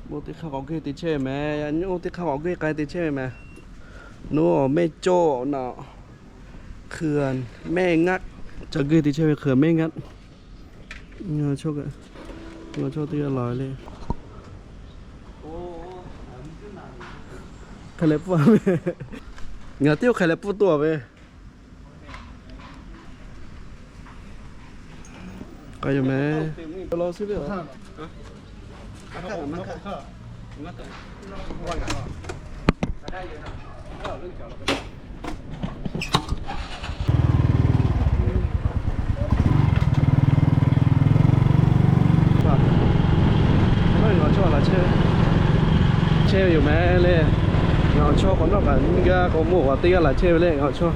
Oˇ teˇ hk'aˇ k'awꞈ geuˆ te chehˇ ve meh, yaꞈ nyi oˇ teˇ hk'aˇ k'awꞈ geuˆ k'ai te chehˇ ve meh. Nuˇ mehˇ cawˇ naꞈ, hk'uiˬ mehˇ ngaˆ, ca geuˆ te chehˇ ve hk'uiˬ mehˇ ngaˆ. Ngaˬ chaw teˇ g'aˇ la le. Hk'aˬ lehˬ pfuhˇ a ve, ngaˬ teˇ oˇ hk'aˬ lehˬ pfuhˇ tuˬ a ve. K'ai yoˬ meh. Law si ve a. Ngaˬ chaw laˬ chehˇ ve, chehˇ ve yoˬ meh le. Ngaˬ chaw k'awꞈ nawˉ kaꞈ nyi gaˇ k'awꞈ moˇ kaꞈ teˇ g'aˇ laˬ chehˇ ve le ngaˬ chaw.